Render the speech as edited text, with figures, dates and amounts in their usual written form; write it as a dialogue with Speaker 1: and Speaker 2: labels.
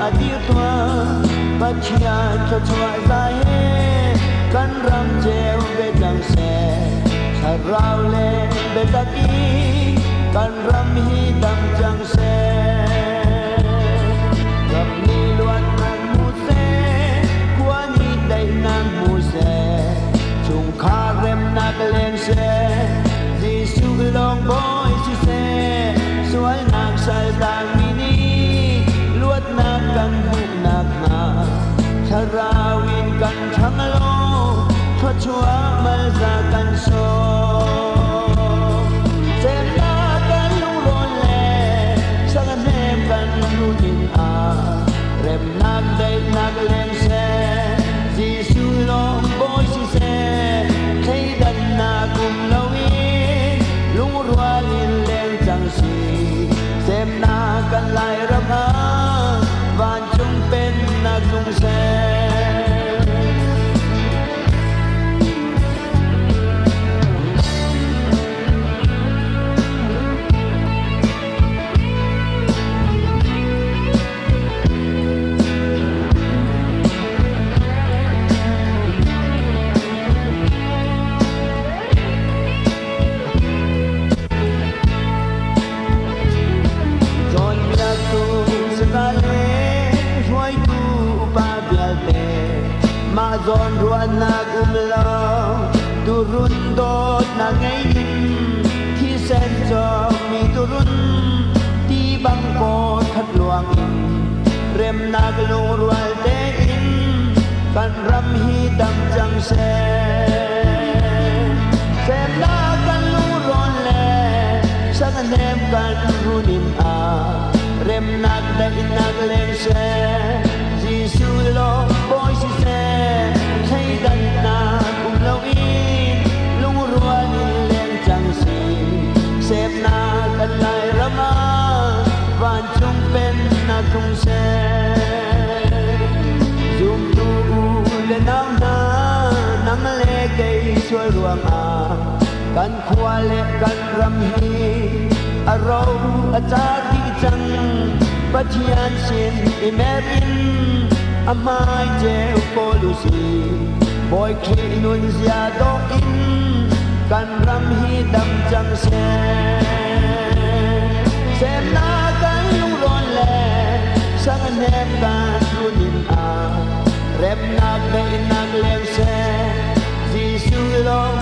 Speaker 1: ah dir tuah. Pathian thluachuah za he kan ram ceu ve cang seh. Thlarau le biatak in kan ram hi dam cang seh. Ram nih luatnak hmu seh, khua nih daihnak hmu seh, chungkhar remnak leng seh, Jesuh lawng bawi siseh, sualnak saltangmi nih luatnak kan hmuh nakhnga, thlarau in kan ṭhang law, thluachuah malza kan sawm. Semnak kan lungrawn le sangnem kan runin ah, remnak daihnak leng seh, Jesuh lawng bawi siseh, thleidannak um loin lungrual in leng cang si. Semnak kan Lairam ah vancung pennak tlung seh. Cawnpiaktu saka le hruaitu upa vialte mah zawn ruahnak um lo turun dawtnak ngei in thisen cawkmi turun ti bang paw khat luang in remnak lungrual tein kan ram hi dam cang seh. Semnak kan lungrual le sangnem kan runin ah remnak daihnak leng seh. Jesuh lawng bawi siseh, thleidannak um loin lungrual in leng cang si. Semnak kan Lairam ah vancung pennak tlung seh. Zumtu u le nau hna, nang le kei sual ruangah kan khua le kan ram hi a ro a car dih cang. Pathian sin i mer in a hmai ceu kawl u sih. Bawi Khrih nun zia dawh in kan ram hi dam cang seh. Semnak kan lungrawn le sangnem kan runin ah remnak daihnak leng seh. Jesuh lawng